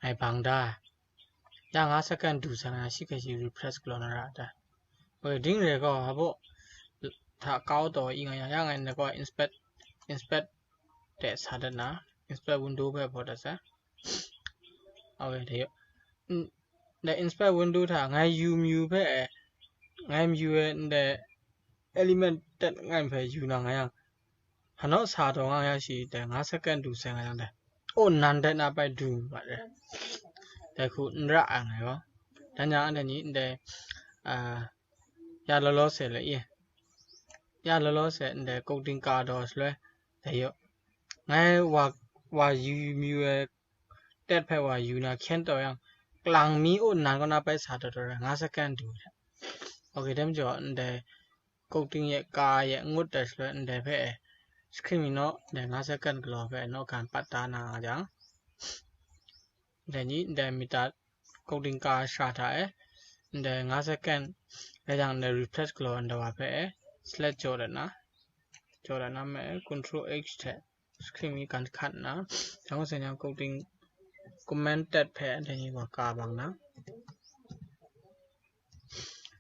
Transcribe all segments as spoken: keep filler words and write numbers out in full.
ngai bang da. Ya nga second du sa nga shi hkrai shi refresh galaw na ra da. Oke, ding re gaw, ha bo hta kau taw i nga yang, ya ngai na gaw inspect, inspect de sa dat na, inspect window hpe baw dat sa. Oke, de yo. N-, de inspect window hta ngai yu myu hpe, ngai myu e, nde element tet ngai hpe yu na nga yang, hanaw sa taw nga ya shi de, nga second du sai nga yang de. O nan de na pai du ma de. De hku n ra a ngai gaw. Dan yang anhte ni nde, a, ya law law se le ye. Ya law law se nde coding ka daw shaloi de yo. Ngai wa, wa yu myu e tet hpe wa yu na hkyen taw yang, kalang mi o nan kaw na pai sa taw taw rai, nga second du hte. Oke, dai majaw ndai coding ye ka ye ngut dat shaloi ndai hpe screen mi naw ndai nga second galaw hpe naw gan pat da na nga jang, ndai ni ndai mita coding ka sha hta e ndai nga second rai jang, ndai refresh galaw ndai wa hpe select jaw dat na, jaw dat na me control H hte screen mi gan hkat nna, dang hkawt se nyang coding comment tet hpe anhte ni wa ka bang na.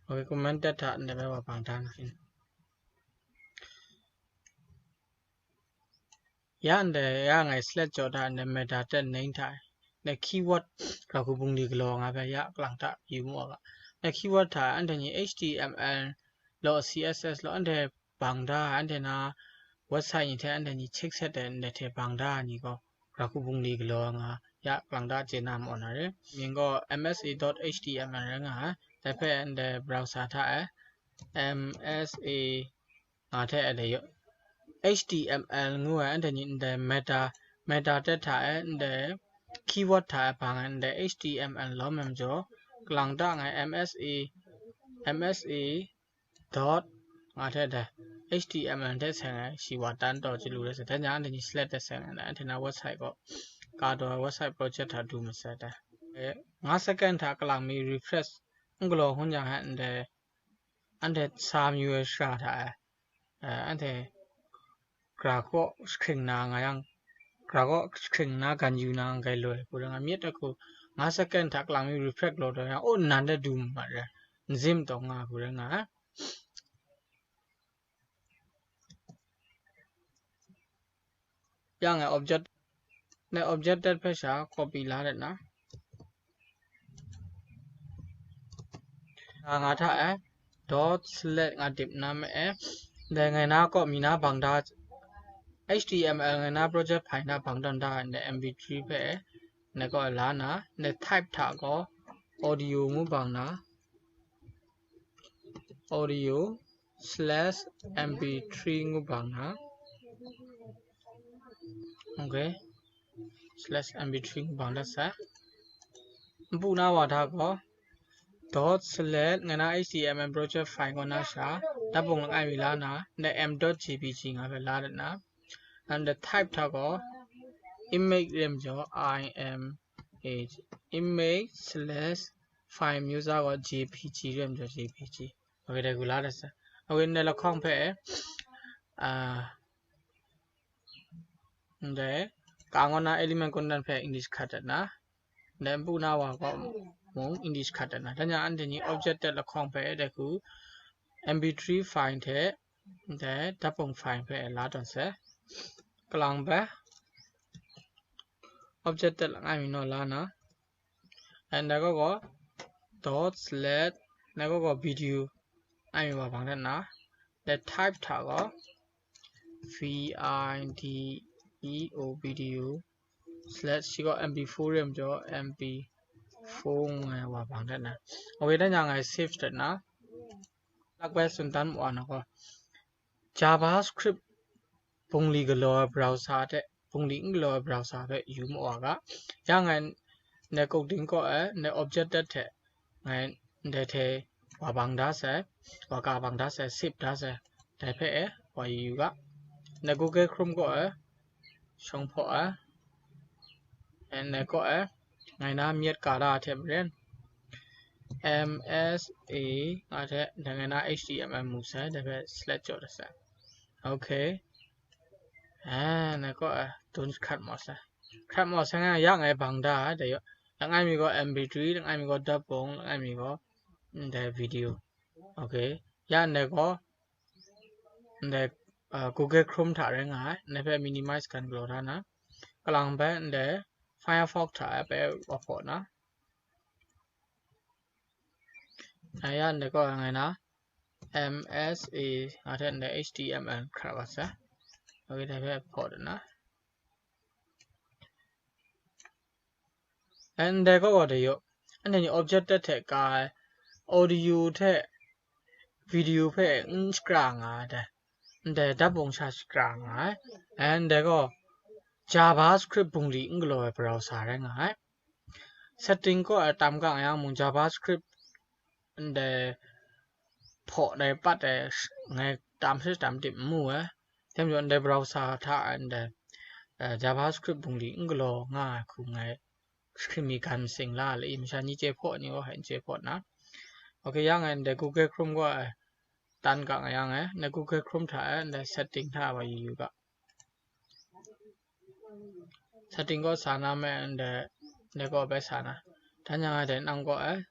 Oke, comment tet hta ndai bai wa bang da na. Ya ndai ya ngai select jaw da ndai meta tet name hta, ndai keyword ra hku bungli galaw nga hpe ya kalang ta yu mu a ga. Ndai keyword hta anhte ni H T M L law, C S S law, anhte bang da ai, anhte na website ni hte anhte ni check set ai ndai hte bang da ai ni gaw, ra hku bungli galaw nga ya, kalang ta chye na maw na re. Mying gaw M S A dot H T M L rai nga ai, dai hpe ndai browser hta e M S A nga hte e de yaw, H T M L ngu ai, anhte ni ndai meta, meta tet hta e ndai keyword hta e bang ai ndai H T M L lawm ai majaw, kalang ta ngai M S A, M S A dot nga hte dai H T M L hte seng ai shi wa tan taw chyalu de sai, dai nya anhte ni select de seng ai, anhte na website gaw ka daw ai website project hta du masat dai. E, nga second hta kalang mi refresh n galaw hkun jang hte ndai anhte sa mayu ai shara hta e, e, anhte gra kaw jahkring na nga yang, gra kaw jahkring na gan yu na nga gai loi hku rai nga, myit ahku nga second hta kalang mi refresh galaw taw yang, o nan de du mat rai, n zim taw nga hku rai nga ai. Ya ngai object, ndai object tet hpe sha copy la dat na. Nga hta e dot select nga dip na me e, ndai ngai na kaw mi na bang da, H T M L ngai na project file na bang dawn da ndai M P three hpe ndai kaw la na, ndai type hta gaw audio ngu bang na, audio slash M P three ngu bang na. Okay. Slash M P three ngu bang dat sai. Npu na wa hta gaw dot select ngai na H T M L project file gaw na sha, dat bung langai mi la na, ndai M dot J P G nga hpe la dat na. And the type hta gaw image rai majaw I M A G, image slash file မျိုးစား gaw J P G rai majaw J P G. Okay, dai hku la dat sai. Okay, ndai lahkawng hpe, ah, ndai ka ngaw na element content hpe English hkat dat na, ndai npu na wa gaw mung English hkat dat na. Dan yang anhte ni object tet lahkawng hpe dai hku M P three file hte ndai dat bung file hpe la tawn sai. Kalang bai object tet langai mi naw la na. And dai gaw gaw dot select, dai gaw gaw video ai mi wa bang dat na, the type hta gaw V I D E O video slash shi gaw M P four rai majaw M P four ngai wa bang dat na. Okay, dan yang ngai save dat na. Lak bai tsun dan mu wa na gaw JavaScript bungli galaw ai browser hte bungli n galaw ai browser hpe yu ma wa ga. Ya ngai ndai coding kaw e, ndai object tet hte ngai ndai hte wa bang da sai, wa ka bang da sai, save da sai, dai hpe e wa yu yu ga. Ndai Google Chrome kaw e, shawng hpaw e, and ndai kaw e, ngai na myit ka da hte maren, M S A nga hte, dai ngai na H T M L mu sai, dai hpe select jaw da sai. Okay. Ah, ndai kaw e, dun hkrat maw sai. Hkrat maw sai nga ya ngai bang da, dai yaw. langai mi gaw M P three, langai mi gaw dap pung, langai mi gaw ndai video. Okay, ya ndai gaw ndai, uh, Google Chrome hta rai nga ai, ndai hpe minimize kan galaw hta na, kalang bai ndai Firefox hta e bai wa hpaw na. Ngai ya ndai kaw ngai na M S A nga hte ndai H T M L hkra wa sa. Okay, dai hpe hpaw dat na. And dai kaw wa de yaw, anhte ni object dat hte ka ai, audio hte video hpe n shakra nga ai dai. Ndai dap bung sha shakra nga ai. And dai gaw JavaScript bungli n galaw ai browser rai nga ai. Setting kaw e tam ga nga yang mung JavaScript ndai hpaw dai pat ai ngai tam hte tam tim n mu ai. Dai majaw ndai browser hta ndai, eh, JavaScript bungli n galaw nga ai hku ngai screen mi gan masing la le i, masha ni chye hpaw ni gaw hkai n chye hpaw na. Okay, yang e ndai Google Chrome gaw, eh, tan ga nga yang e, ndai Google Chrome hta e ndai setting hta wa yu yu ga. Setting gaw sa na me ndai, ndai gaw bai sa na. Dan yang e dai nang gaw, eh,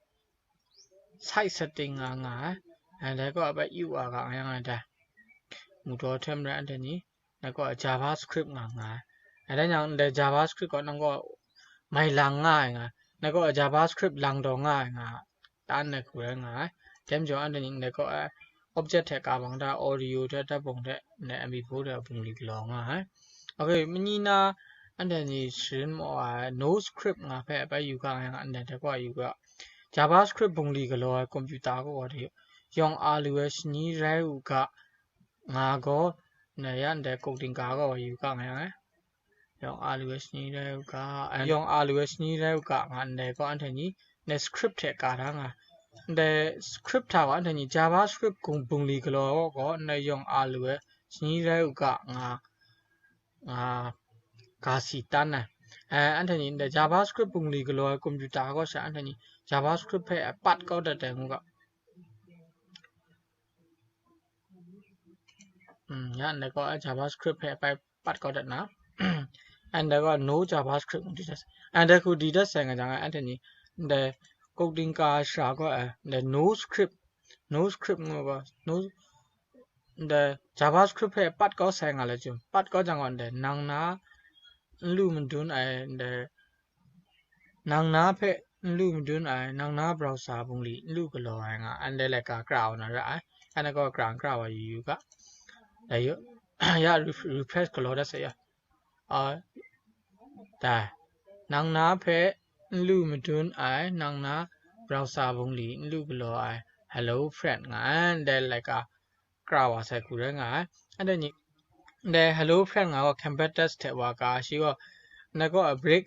site setting nga nga ai. Eh, dai gaw bai yu a ga nga yang e dai. Mu daw hte maren anhte ni, dai gaw JavaScript nga nga ai. Eh, dan yang ndai JavaScript gaw nang gaw mai lang nga ai nga. Dai gaw JavaScript lang daw nga ai nga. Tan ai hku rai nga ai. Dai majaw anhte ni ndai gaw, eh, object hte ka bang hta, audio hte, dap bung hte, ndai M P four hte bungli galaw nga ai. Okay, mani na anhte ni sharin maw ai, no script nga hpe bai yu ga nga yang, anhte dai gaw yu ga. JavaScript bungli galaw ai computer kaw wa de, yawng a lu ai shani rai u ga nga gaw, ndai ya ndai coding ka gaw wa yu ga nga yang, eh. Yawng a lu ai shani rai u ga, eh, yawng a lu ai shani rai u ga nga ndai gaw anhte ni, ndai script hte ka hta nga. Ndai script hta gaw anhte ni JavaScript gung bungli galaw gaw, ndai yawng a lu ai shani rai u ga nga, nga, ga si tan ai. Eh, anhte ni ndai JavaScript bungli galaw ai computer gaw sha anhte ni JavaScript hpe apat kau dat ai ngu ga. Hmm, ya, ndai gaw, eh, JavaScript hpe bai pat kau dat na. And dai gaw no JavaScript ngu di dat sai. And dai hku di dat sai nga jang, eh, anhte ni, ndai coding ka shara gaw, eh, ndai no script, no script ngu gaw, no, ndai JavaScript hpe pat kau sai nga le chyum. Pat kau jang gaw, ndai nang na n lu madun ai, ndai nang na hpe n lu madun ai, nang na browser bungli n lu galaw ai nga, anhte laika kra wa na ra ai. Anhte gaw kra n kra wa yu yu ga. Dai yu, ya, ref-, refresh galaw dat sai ya. A, dai. Nang na hpe n lu madun ai, nang na browser bungli n lu galaw ai, hello friend nga ai, anhte laika kra wa sai hku rai nga ai. Anhte ni, ndai hello friend nga gaw competitors hte wa ka shi gaw, ndai gaw a break,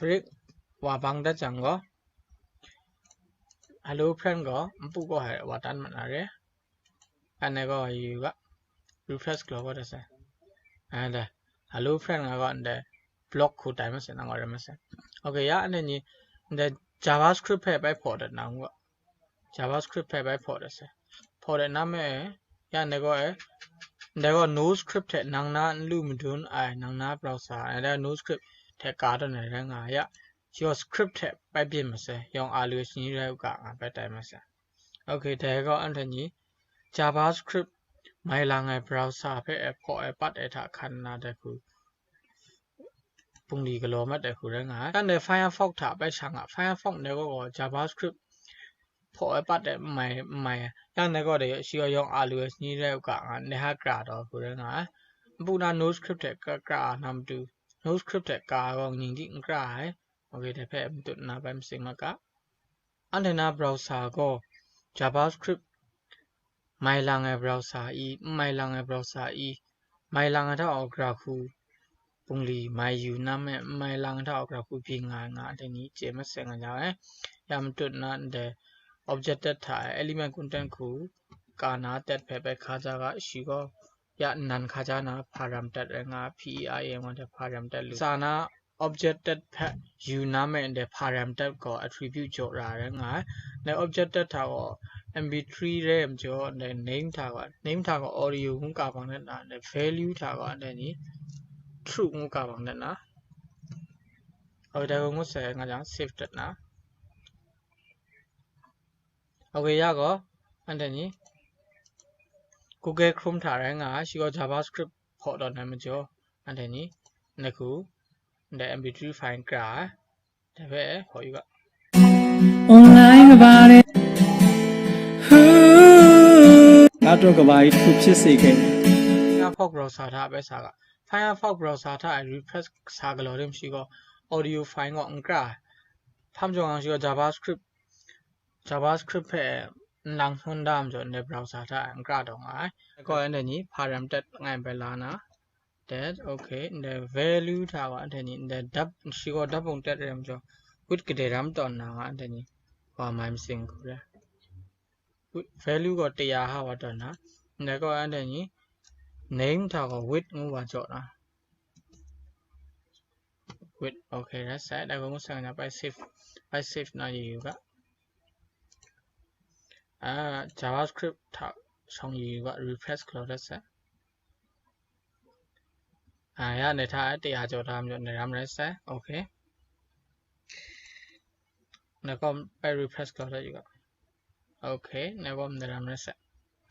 break wa bang dat jang gaw, hello friend gaw npu gaw hai wa tan mat na re. Anhte gaw yu ga, refresh galaw gaw dat sai. Anhte hello friend nga gaw ndai block hku tai masai, nang gaw rai masai. Okay, ya, anhte ni, ndai JavaScript hpe bai hpaw dat na ngu ga. JavaScript hpe bai hpaw dat sai. Hpaw dat na me, ya, ndai gaw, eh, ndai gaw no script hte nang na n lu madun ai, nang na browser, eh, dai no script hte ka tawn ai rai nga, ya. Shi gaw script hte bai byin masai, yawng a lu ai shani rai u ga nga bai tai masai. Okay, dai gaw anhte ni JavaScript mai lang ai browser hpe e hpaw e pat e hta hkan nna dai hku bungli galaw mat ai hku rai nga ai. Kan dai Firefox hta bai shang a, Firefox ndai gaw gaw JavaScript hpaw e pat e n mai, n mai ai. Yang ndai gaw dai shi gaw yawng a lu ai shani rai u ga nga, ndai hta kra taw ai hku rai nga ai. Npu na no script hte kra, kra na matu, no script hte ka ai gaw ning di n kra ai. Okay, dai hpe matut nna bai masing mat ga. Anhte na browser gaw JavaScript mai lang ai browser i, n mai lang ai browser i, mai lang ai hta gaw gara hku bungli mai yu na me, n mai lang ai hta gaw gara hku byin nga ai nga, anhte ni chye maseng ai jang e, ya matut nna ndai object dat hta e element content hku ka na dat hpe bai hka ja ga, shi gaw ya nnan hka ja na param dat rai nga, P E I M wanhte param dat lu. Sa na object dat hpe yu na me ndai param dat gaw attribute jaw ra rai nga ai. Ndai object dat hta gaw M P three rai ai majaw, ndai name hta gaw, name hta gaw audio ngu ka bang dat na, ndai value hta gaw ndai ni true ngu ka bang dat na. Okay, dai gaw ngut sai nga jang save dat na. Okay, ya gaw, anhte ni Google Chrome hta rai nga ai, shi gaw JavaScript hpaw tawn ai majaw, anhte ni, nahku, ndai M P three file kra ai, dai hpe hpaw yu ga. Online about it. Ooh. ကားတော့ကဘာကြီးတစ်ခုဖြစ်စေခဲ့တယ်။ Firefox browser ထပ်ပဲစကား Firefox browser ထပ် refresh စကားလို့တင်ရှိကော audio file ကို အင်္ဂါ ဖမ်းကြောင်ရှိကော JavaScript JavaScript ဖဲ lang hon dam jo ne browser ထပ် အင်္ဂါတော့ငါ ကို anhte ni param tat ngai bella na. That, okay, the value ထားပါ anhte ni, the dab, ရှိကော ဓာတ်ပုံ tat rem jo, width ကဒဲ ram ton na nga, anhte ni, wa mai msing ku re. Width, value ကော တရာ ha wa ton na, ne ko, anhte ni, name ထားကော width ငူ wa jo na. Width, okay, that's it. ဒါကို ငုံဆက် ငါ ပိုက် save, ပိုက် save နာ ယူ ယူ က အာ JavaScript ထ ဆောင် ယူ ယူ က refresh က လို့ that's it. အာ ရ နေ ထား တရာ ကျော် ထား မျိုး နေ ရမ်း ရ ဆက် okay. နောက် ပိုက် refresh က လို့ ယူ က okay. နောက် နေ ရမ်း ရ ဆက်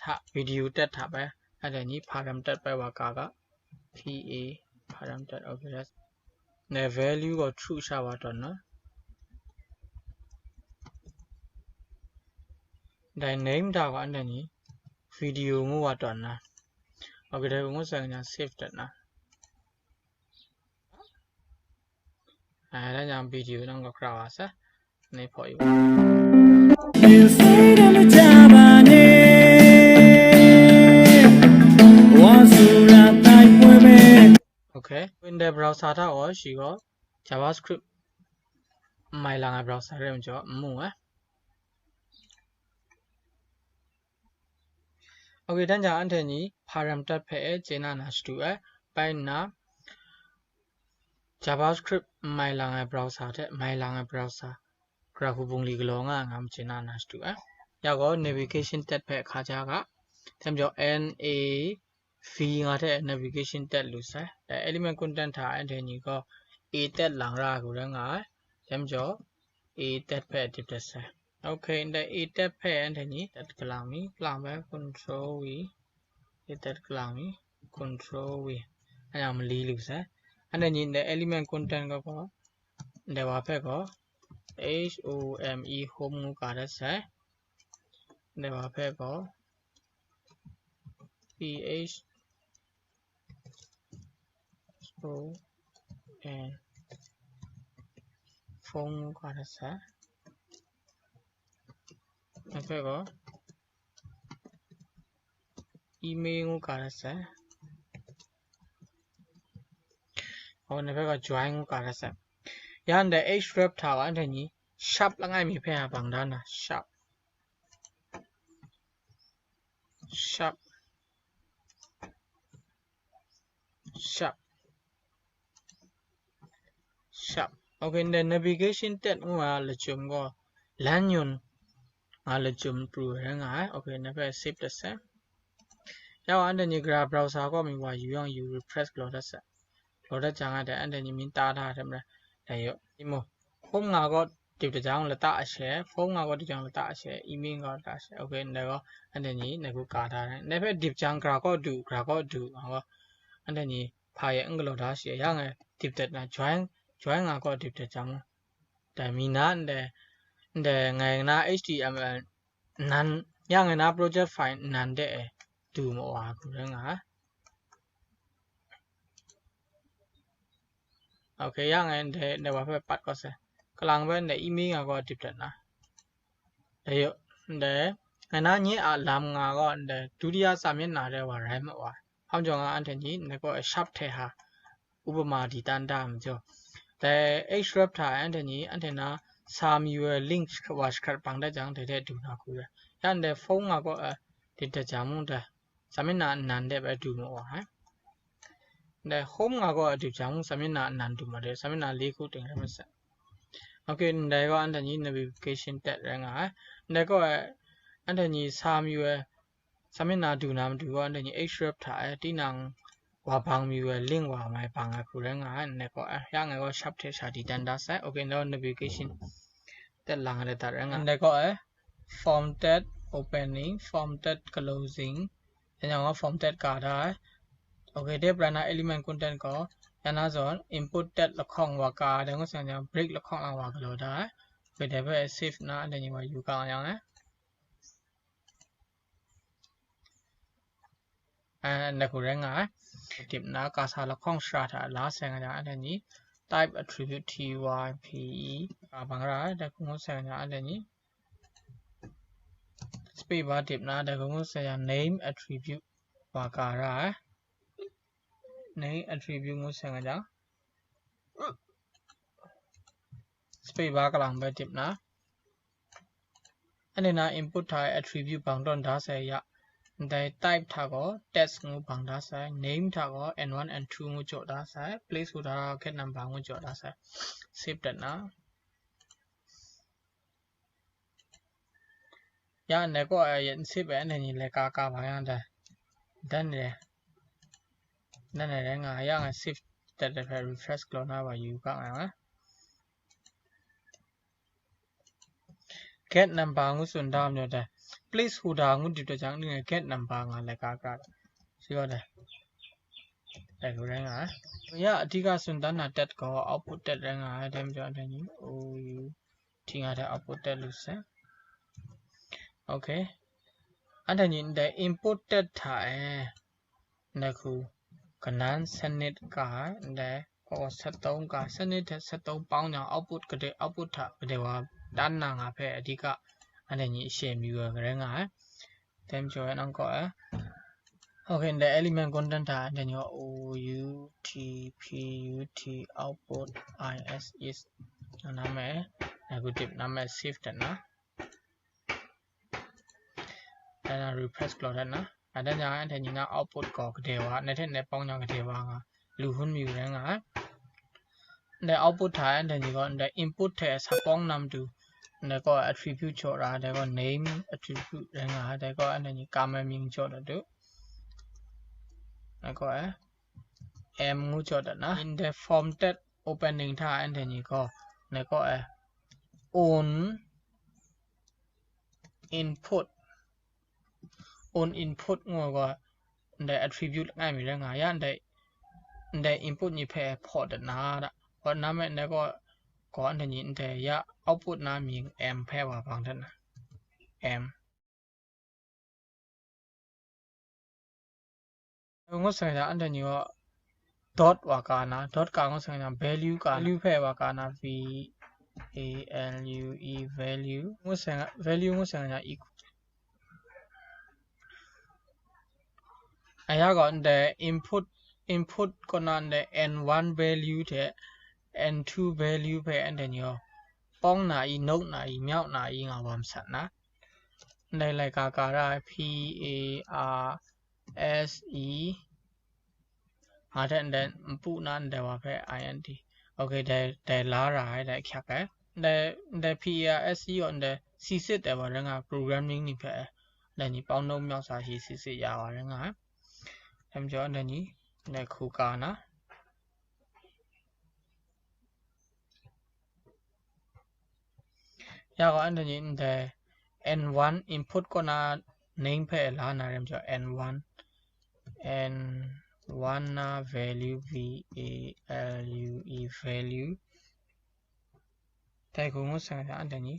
ထ video တက် ထ ပဲ အဲ့ဒါ ညီ param တက် ပဲ ဝါ ကာ က pa param တက် okay. နဲ့ value ကို true ရှာ ပါတော့နော်။ ဒါ name ဒါက အဲ့ဒါ ညီ video မျိုး ပါတော့နော်။ okay, ဒါက ငုံဆက် ငါ save တက်နော်။ အဲ ဒါကြောင့် video တော့ က ကြွား ပါ စ နေ ဖို့ ယူ ပါ။ โอเค Windows browser ထ ော် ရှိ ကော JavaScript မိုင် လာ ငါ browser ရဲ မကျော် မူ ဝဲ okay. တန်း ကြ အန် ထဲ ညီ param တက် ဖဲ အဲ ကျေ န နာ စ တူ အဲ ပိုင် နာ JavaScript မိုင် လာ ငါ browser ထဲ မိုင် လာ ငါ browser ကြ ခု ပုံ လီ က လော ငါ ငါ မ ကျေ န နာ စ တူ အဲ ရ ကော navigation တက် ဖဲ အခါ ကြ က ထဲ မကျော် nav ငါ ထဲ navigation တက် လူ စ အဲ element content ထ အဲ ထဲ ညီ ကော a တက် လင် ရ ခု ရ ငါ ထဲ မကျော် a တက် ဖဲ အ dip တက် စ အဲ okay. ဒါ a တက် ဖဲ အဲ ထဲ ညီ တက် ကလင် မီ ကလင် ပဲ control v a တက် ကလင် မီ control v အဲ မ လီ လူ စ အဲ အဲ ညီ ဒါ element content က ကော ဒါ ဝါ ဖဲ ကော home home ငူ က ရ စ အဲ ဒါ ဝါ ဖဲ ကော ph so and phone ငူ က ရ စ အဲ ဖဲ ကော email ငူ က ရ စ အဲ ဟော နေ ဖဲ ကော join ငူ က ရ စ အဲ ရ န် ဒါ href ထ ဝါ အဲ ထဲ ညီ sharp လ ငါ မီ ဖဲ ဟာ ပင် ဒါ နာ sharp sharp sharp sharp okay. ဒါ navigation တက် ငူ က လ ကြုံ ကော လမ်းညွှန် ငါ လ ကြုံ ပရူ ရ ငါ okay. နေ ဖဲ save တက် စ အဲ ရ ဝါ အဲ ထဲ ညီ ကြ browser ကော မီ ဝါ ယူ ရ ယူ refresh က လို့ တက် စ အဲ လို့ တက် ကြ ငါ ဒါ အဲ ထဲ ညီ မင်း တား ထား တယ် မရ ဒါ ရော ဒီ မို့ home ငါ ကော dip တ ကြောင် လ တ အ ရှယ် phone ငါ ကော တ ကြောင် လ တ အ ရှယ် email ငါ ကော လ တ အ ရှယ် okay. ဒါ ကော အဲ ထဲ ညီ န ခု က ထား တယ် နေ ဖဲ dip ကြောင် ကြ ကော ဒူ ကြ ကော ဒူ ငါ ကော အဲ ထဲ ညီ ဖာ ရဲ့ အင်္ဂလိပ် ဒါ ရှယ် ရ ငါ dip တက် နာ join join ငါ ကော dip တက် ကြ မို့ ဒါ မီ နာ ဒါ ဒါ ငါ နာ html နန် ရ ငါ နာ project file နန် တဲ့ အဲ ဒူ မ ဝါ ခု ရ ငါ okay. ရ ငါ ဒါ ဒါ ဝါ ဖဲ ပတ် ကော စ အဲ ကလင် ဖဲ ဒါ email ငါ ကော dip တက် နာ ဒါ ရော ဒါ ငါ နာ ည အ လမ် ငါ ကော ဒါ ဒုတိယ စာမျက်နှာ ထဲ ဝါ ရဲ မ ဝါ ဟောင်း ကြောင့် ငါ အဲ ထဲ ညီ န ကော sharp ထဲ ဟာ ဥပမာ ဒီ တန်း တ မ ကျော် ဒါ href ထ အဲ ထဲ ညီ အဲ ထဲ နာ စာမျက်နှာ link ဝါ စ ခတ် ပင် ဒါ ကြောင့် ဒါ ထဲ ဒူ နာ ခု ရ ရ န် ဒါ phone ငါ ကော အဲ dip တက် ကြ မို့ ဒါ စာမျက်နှာ နန် တဲ့ ပဲ ဒူ မ ဝါ ဟဲ ဒါ home ငါ ကော dip ကြ မို့ စာမျက်နှာ နန် ဒူ မ ဒါ စာမျက်နှာ လေး ခု တင် ရ မ စ အဲ okay. ဒါ ကော အဲ ထဲ ညီ navigation တက် ရ ငါ ဒါ ကော အဲ အဲ ထဲ ညီ စာမျက်နှာ စာမျက်နှာ ဒူ နာ မ ဒူ ကော အဲ ထဲ ညီ href ထ အဲ တီ နန် wa bang mi wai ling wa mai bang ai hku rai nga ai. Ndai kaw, eh, ya ngai gaw sharp text sha di dan da sai. Okay, now navigation tet lang ai dat rai nga ai. Ndai kaw, eh, form tet opening, form tet closing, yan yang gaw form tet ka da ai. Okay, de pran na element content gaw, yan na zawn input tet lahkawng wa ka ai, dai ngut sai yang break lahkawng lang wa galaw da ai. Okay, dai hpe save na, anhte ni wa yu kang yang ai. And ndai hku rai nga ai. Dip na, kasa lahkawng shara hta la sai nga jang, anhte ni type attribute T Y P E ka bang ra ai, dai hku ngut sai nga jang, anhte ni space bar dip na, dai hku ngut sai yang name attribute wa ka ra ai. Name attribute ngut sai nga jang, space bar kalang bai dip na, anhte na input hta e attribute bang tawn da sai ya, ndai type hta gaw text ngu bang da sai, name hta gaw N one, N two ngu jaw da sai, placeholder get number ngu jaw da sai, save dat na. Ya, ndai kaw, eh, yet n save ai, anhte ni laika ka bang yang dai. Dan re. Dan re rai nga, ya ngai save dat de hpe refresh galaw na wa yu ga nga. Get number ngu tsun da majaw dai. Placeholder ngu dip dat jang, ni ngai get number nga laika ka. Si gaw dai. Dai hku rai nga ai. Ya, အဓိက tsun dan na tet gaw output tet rai nga ai, dai majaw anhte ni O U T nga hte output tet lu sai. Okay. Anhte ni ndai input tet hta e, ndai hku, kanan sanit ka ai, ndai, oh, settong ka, sanit hte settong pawng jang output gade, output hta gade wa dan na nga hpe အဓိက anhte ni share mayu ai rai nga ai. Dai majaw e nang kaw e. Okay, ndai element content hta anhte ni gaw O U T P U T output I S is na me, na gu dip na me save dat na. Dan na refresh galaw dat na. A dan jang anhte ni na output gaw gade wa, ndai hte ndai pawng jang gade wa nga, lu hun mayu rai nga ai. Ndai output hta e anhte ni gaw ndai input hte sa pawng na matu, ndai gaw attribute jaw ra, dai gaw name attribute rai nga ai, dai gaw anhte ni kam ai mying jaw dat u. Dai gaw e M ngu jaw dat na. Ndai form tet opening hta e anhte ni gaw, dai gaw e on input, on input ngu ai gaw, ndai attribute langai mi rai nga ya, ndai, ndai input ni hpe hpaw dat na da. Hpaw dat na me, ndai gaw, gaw anhte ni ndai ya output na mying M hpe wa bang dat na. M. Ngut sai jang, anhte ni gaw dot wa ka na, dot ka ngut sai jang, value ka, value hpe wa ka na, V A L U E, value. Ngut sai jang, value ngut sai jang, equal. A ya gaw, ndai input, input kaw na ndai N one value hte N two value hpe anhte ni gaw pawng na i, nok na i, myau na i nga wa masat na. Ndai laika ka ra ai, P A R S E, nga hte ndai npu na ndai wa hpe I N T. Okay, dai, dai la ra ai, dai hkyak ai. Ndai, ndai P A R S E gaw ndai si sit ai wa rai nga, programming ni hpe, ndai ni pawng nok myau sa shi si sit ya wa rai nga ai. Dai majaw ndai ni, ndai hku ka na. Ya gaw, anhte ni ndai N one input kaw na name hpe la na rai majaw, N one, N one na value, V A L U E, value. Dai hku ngut sai nga jang, anhte ni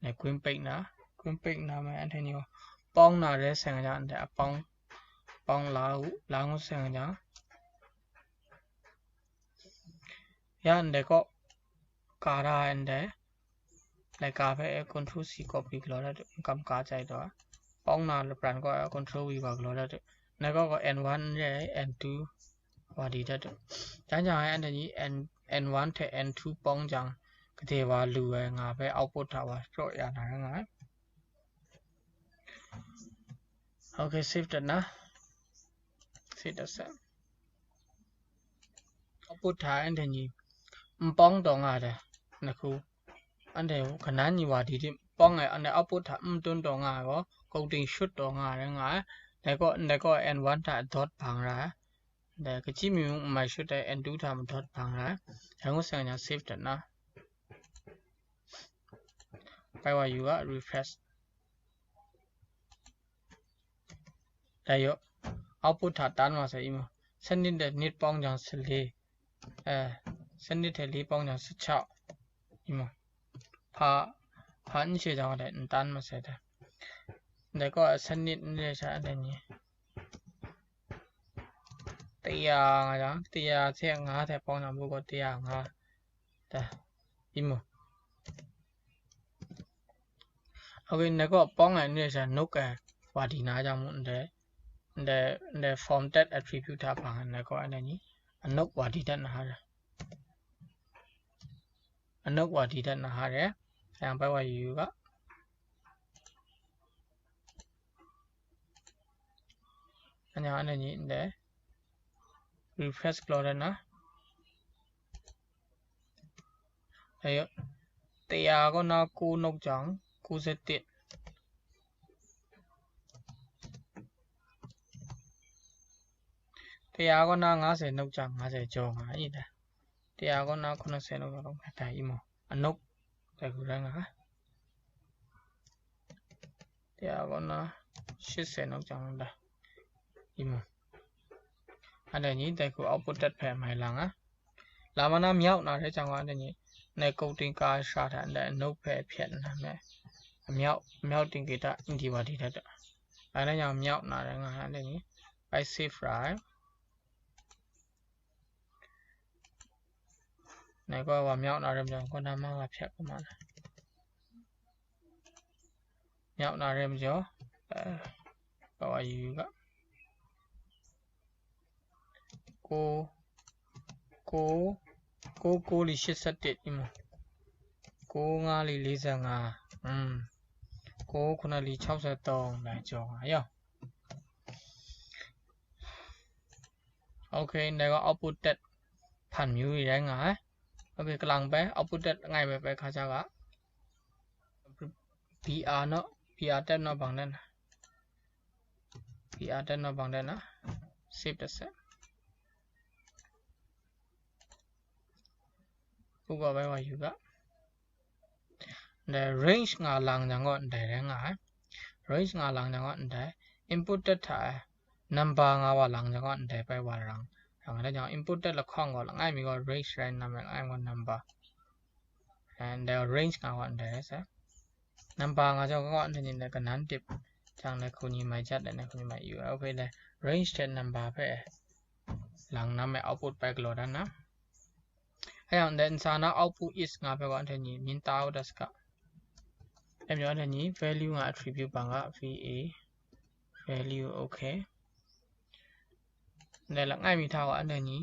ndai green page na, green page na me anhte ni gaw pawng na rai sai nga jang, ndai a pawng, pawng la u, la ngut sai nga jang, ya ndai kaw ka ra ai ndai, laika hpe e control C copy galaw dat u, n kam ka chyai taw ai. Pawng na lapran kaw e control V wa galaw dat u. Ndai kaw gaw N one n re ai, N two wa di dat u. Jan jang e anhte ni N, N one hte N two pawng jang, gade wa lu ai nga hpe output hta wa shapraw ya na rai nga ai. Okay, save dat na. Save dat sai. Output hta e anhte ni n pawng taw nga ai dai, na hku. Anhte kanan ni wa di di pawng ai, anhte output hta n tun taw nga ai gaw, coding shut taw nga ai rai nga ai. Dai gaw, ndai gaw N one hta dot bang ra ai. Dai kachyi mi mung n mai shut ai, undo hta madawt bang rai. Dai ngut seng yang save dat na. Bai wa yu ga, refresh. Dai yaw, output hta tan wa sai i mu. Sanit de nit pawng jang sali. Eh, sanit hte li pawng jang sachau. I mu. Hpa, hpa n she jang de n tan ma sai da. Dai gaw sanit n le sha de ni. Taya nga jang, taya hte nga hte pawng jang bu gaw taya nga. Da. I mu. Ok, ndai gaw pawng ai n re sha, nuk ai wa di na jang mu ndai, ndai, ndai form tet attribute hta hpang ai ndai gaw anhte ni, anuk wa di dat na re. Anuk wa di dat na re. Yang bai wa yu yu ga. Anya anhte ni ndai refresh galaw dat na. Ayo, taya kaw na ku nuk jang, ku set tit. Taya kaw na nga se nuk jang, nga se jaw nga i da. Taya kaw na ku nuk se nuk jang, nga ta i mo. Anuk, ta ku ra nga. Taya kaw na shit se nuk jang da. I mu. Anhte ni dai hku output dat hpe mai lang a. Lama na myau na re jang wa, anhte ni nai kau ting ka sha hta ndai anuk hpe hpyen na me. Myau, myau ting kita indi wa di dat. Anhte yang myau na re nga, anhte ni bai save rai. Nai gaw wa myau na rem jang, kaw na ma wa hpyak kama na. Myau na rem jaw, eh, kaw wa yu yu ga. Ko, ko, ko, ko li shit sat tit i mu. Ko nga li li za nga. Hmm. Ko kuna li chau sa tong na jaw nga yaw. Ok, ndai gaw output tet hpan myu rai nga ai. Ok, kalang bai output tet ngai bai bai hka ja ga. B R no, B R tet no bang dan. B R tet no bang dan na. Save dat se. Kuga bai wa yu ga. Ndai range nga lang jang gaw ndai rai nga ai. Range nga lang jang gaw ndai input tet hta ai number nga wa lang jang gaw ndai bai wa rang. Rang ai jang input tet lahkawng gaw langai mi gaw range rai nna mai, langai mi gaw number. And ndai range nga wa ndai rai sai. Number nga jang gaw ndai ni ndai kanan tip jang ndai hku ni mai jat, ndai hku ni mai yu ai. Ok, ndai range hte number hpe lang na mai output bai galaw dan na. Ayan, ndai nsa na output is nga hpe wa anhte ni min ta u dat saga. Em yawng anhte ni value nga attribute bang ga, V A value, ok. Ndai langai mi hta wa anhte ni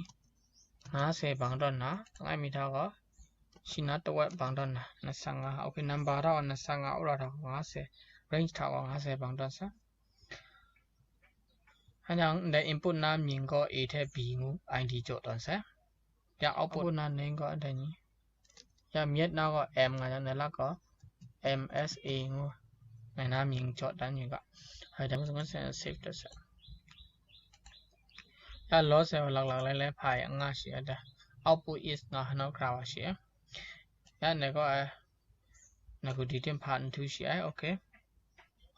nga se bang tawn na, langai mi hta wa shi na tawat bang tawn na, na sang nga, ok, number hta wa na sang nga, ura hta wa nga se, range hta wa nga se bang tawn sa. Hanyang ndai input na mying gaw A hte B ngu I D jaw tawn sai. Ya output na name gaw ndai ni. Ya myit na gaw M nga jang, na lak gaw M S A ngu ngai na mying jaw dan yu ga. Hai dang ngan se save dat sai. Ya law se lak lak lai lai hpa ya nga shi ya da. Output is nga hanaw hkra wa shi ya. Ya ndai gaw ai. Na ku di tim hpa n htu shi ai, ok.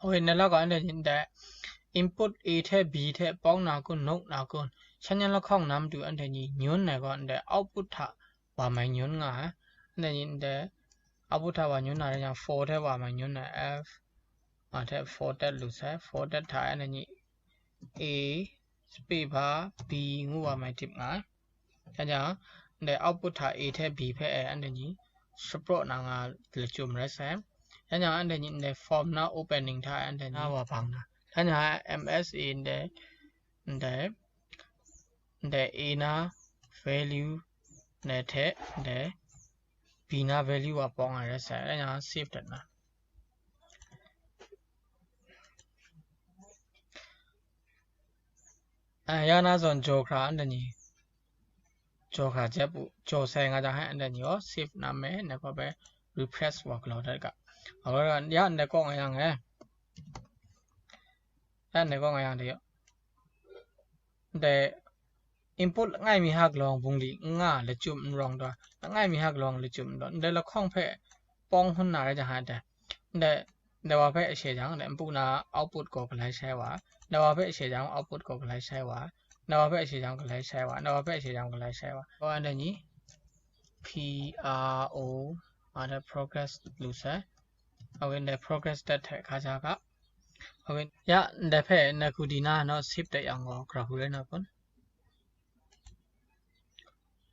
Ok, na la ga ndai ni ndai input A hte B hte pawng na kun, nuk na kun, shan yan lahkawng na matu anhte ni nyun ai gaw ndai output hta wa mai nyun nga ai. Anhte ni ndai output hta wa nyun na rai yang four hte wa mai nyun ai, F, nga hte four tet lu sai, four tet hta anhte ni A, space bar, B ngu wa mai tip nga ai. Yan jang, ndai output hta A hte B hpe e anhte ni shapraw na nga lachyum rai sai. Yan jang, anhte ni ndai form na opening hta anhte ni na wa bang na. Yan jang, M S A ndai, ndai, ndai A na value ndai hte ndai B na value wa pawng ai rai sai. Yan jang, save dat na. A, ya na zawn jaw hkra anhte ni, jaw hkra jep u, jaw sai nga jang hai anhte ni gaw save na me, na gaw bai refresh wa galaw dat ga. Aw, ya ndai kaw nga yang e. Ya ndai kaw nga yang de yaw. Ndai input langai mi hak lawng bungli n nga lachyum n rawng taw, langai mi hak lawng lachyum n taw, ndai lahkawng hpe pawng hkun na rai jang hta, ndai, ndai wa hpe ashe jang, ndai npu na output gaw galai shai wa, ndai wa hpe ashe jang, output gaw galai shai wa, ndai wa hpe ashe jang, galai shai wa, ndai wa hpe ashe jang, galai shai wa. Gaw, anhte ni P R O, anhte progress lu sai. Ok, ndai progress dat hte hkaja ga. Ok, ya, ndai hpe na ku di na naw save dat yang gaw, gara hku rai na kun.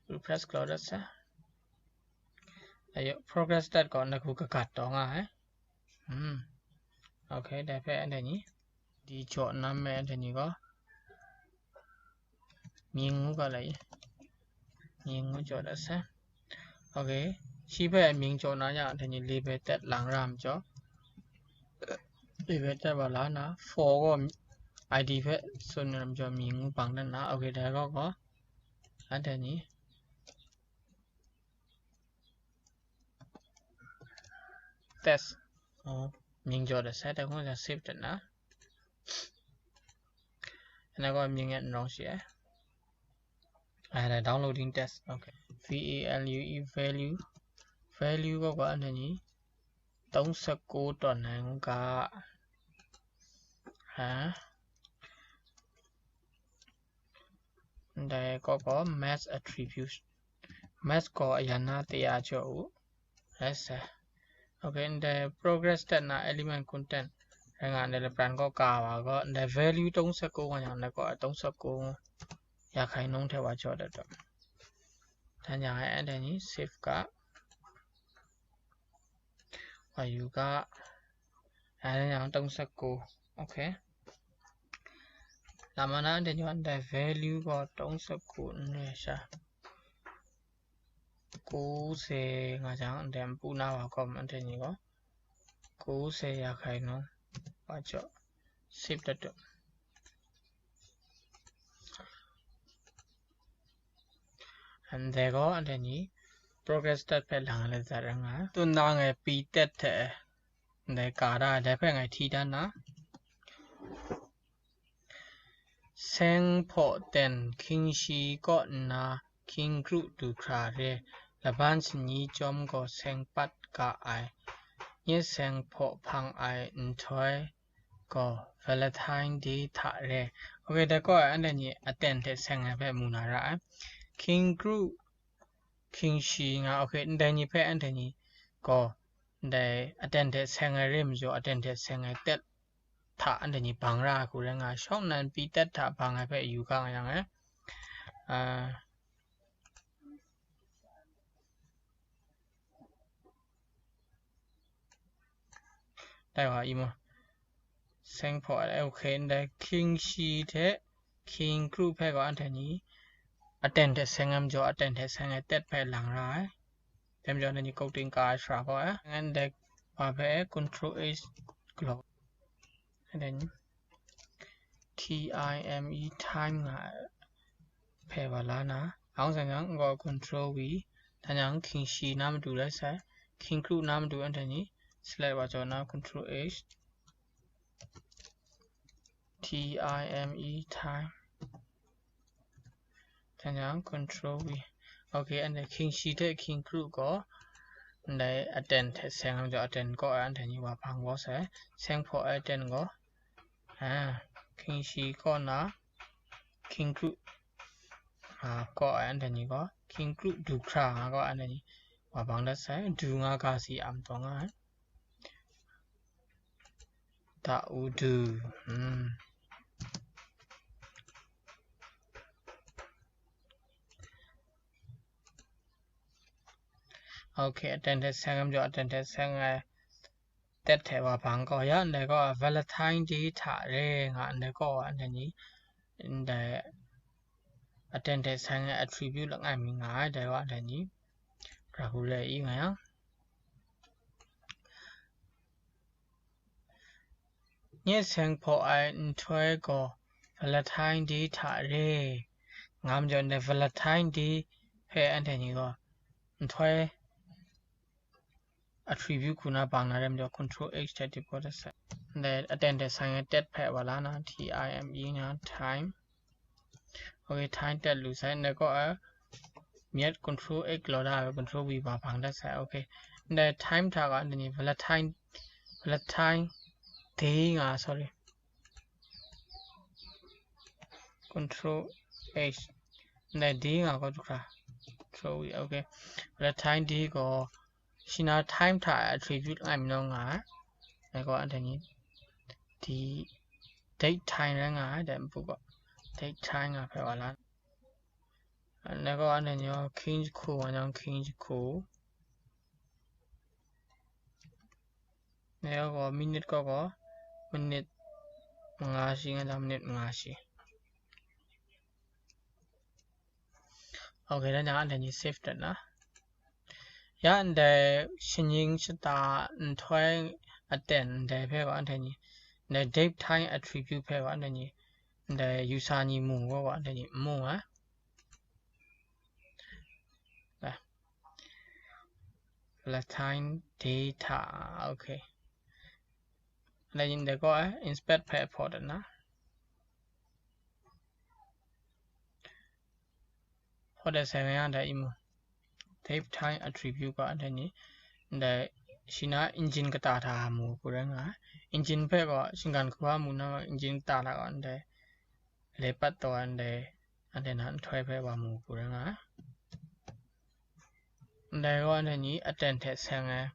Refresh galaw dat sai. Ayo, progress dat gaw na ku kagat taw nga ai. Hmm. Ok, dai hpe anhte ni, di jaw nam me anhte ni gaw, mying ngu ga lai i. Mying ngu jaw dat sai. Ok, shi hpe mying jaw na ya, anhte ni label tet lang ra majaw, label tet wa la na, four gaw I D hpe tsun na majaw mying ngu bang dat na. Ok, dai gaw gaw, anhte ni test, oh, mying jaw dat sai, dai hkung jang save dat na. Anhte gaw mying yan n rawng shi ai. Ai, dai downloading test. Ok. V A L U E, value. Value gaw gaw anhte ni tong saku tawn ai ngu ga. Ha. Ndai gaw gaw mass attribute. Mass gaw ayan na taya jaw u. Rai sai. Ok, ndai progress dat na element content rai nga, ndai lapran gaw ka wa gaw, ndai value tong saku nga yang, ndai gaw tong saku ya hkai nung hte wa jaw dat taw. Dan yang ai, anhte ni save ga. Wa yu ga. Ai, yang tong saku. Ok. Lama na anhte ni ndai value gaw tong saku n rai sha. Ku se nga jang, ndai npu na wa gaw, anhte ni gaw ku se ya hkai nung wa jaw, save dat taw. Ndai gaw anhte ni progress dat hpe lang let dat rai nga ai. Tun na ngai pyi tet hte ndai ka da ai, dai hpe ngai hti dan na. Seng hpaw ten hkying shi kaw nna hkying kru du hkra re, laban shani chyawm gaw seng pat ga ai, nye seng hpaw hpang ai nhtoi gaw Valentine Day hta re. Ok, dai kaw ai anhte ni aten hte seng ai hpe mu na ra ai. Hkying kru, hkying shi nga, ok, ndai ni hpe anhte ni gaw ndai aten hte seng ai re majaw, aten hte seng ai tet hta anhte ni bang ra ai hku rai nga ai. Shawng nnan pyi tet hta bang ai hpe yu ga nga yang e. Ah, dai wa i mu. Seng hpaw ai, ok, ndai hkying shi hte hkying kru hpe gaw anhte ni aten hte seng ai majaw, aten hte seng ai tet hpe lang ra ai. Dai majaw, anhte ni coding ka ai sara gaw ai. Ndai wa hpe control H galaw. And then T I M E, time nga ai hpe wa la na, ang zan yang gaw control V, dan yang hkying shi na matu rai sai, hkying kru na matu anhte ni select wa jaw na, control H, T I M E, time. Dan yang control V. Ok, anhte hkying shi hte hkying kru gaw ndai aten hte seng ai majaw, aten kaw ai anhte ni wa bang gaw sai, seng hpaw ai aten gaw, ah, hkying shi kaw na hkying kru, ah, kaw ai anhte ni gaw, hkying kru du hkra nga gaw anhte ni wa bang dat sai, du nga ga si am taw nga ai. Da u du. Hmm. Ok, aten hte seng ai majaw, aten hte seng ai tet hte wa bang kaw ya, ndai kaw Valentine Day hta re nga, ndai kaw anhte ni, ndai aten hte seng ai attribute langai mi nga ai, dai wa anhte ni, gara hku rai i nga yang. Nye seng hpaw ai nhtoi gaw Valentine Day hta re nga majaw, ndai Valentine Day hpe anhte ni gaw nhtoi attribute hku na bang na re majaw, control H hte dip kau dat sai. Ndai aten hte seng ai tet hpe wa la na, T I M E na, time. Okay, time တက်လူဆိုင် နကော အမျက် control X လော်ဒါပဲ control V ပါ ဖန်တက်ဆိုင် okay. န time ထားက န Valentine Valentine day ငါ sorry, control H န day ငါကော တခါ control V, okay. Valentine day ကော ရှိနာ time ထား attribute ငါမနော ငါ နကော အတ date time ငါ တဲ့ ဘူးကော date time ငါ ဖဲဝါလာ နကော အတ ညော king ခု ဝါညော king ခု နကော minute ကော ကော minute ငါ ရှိ ငါ minute ငါ ရှိ okay. ဒါကြောင့် အတ save တက်နော်. ရန်တဲ့ ရှင်ရင်းရှတာ န်ထွဲ အတန်တဲ့ ဖဲက အတ န date time attribute ဖဲက အတ န user ညီမူ က အတ မူ ဟာ Valentine data, okay. န ဒါကော inspect ဖဲ ဖော်တယ်နော်. ဖော်တယ်ဆိုင်ရန်တဲ့ imo date time attribute က အတ န ရှိနာ engine ကတာ ထား မူ ကို ရန်ငါ engine ဖဲက ရှင်ကန်ခွာ မူ နော် engine ကတာ ထား က အတ လဲပတ်တော့ အတ အတ န ထွဲ ဖဲ ဝါ မူ ကို ရန်ငါ န ကော အတ အတန်ထဲ ဆိုင်ရန်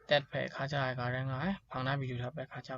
တက် ဖဲ ခါကြ က ရန်ငါ ဖောင်နာ video ထား ဖဲ ခါကြ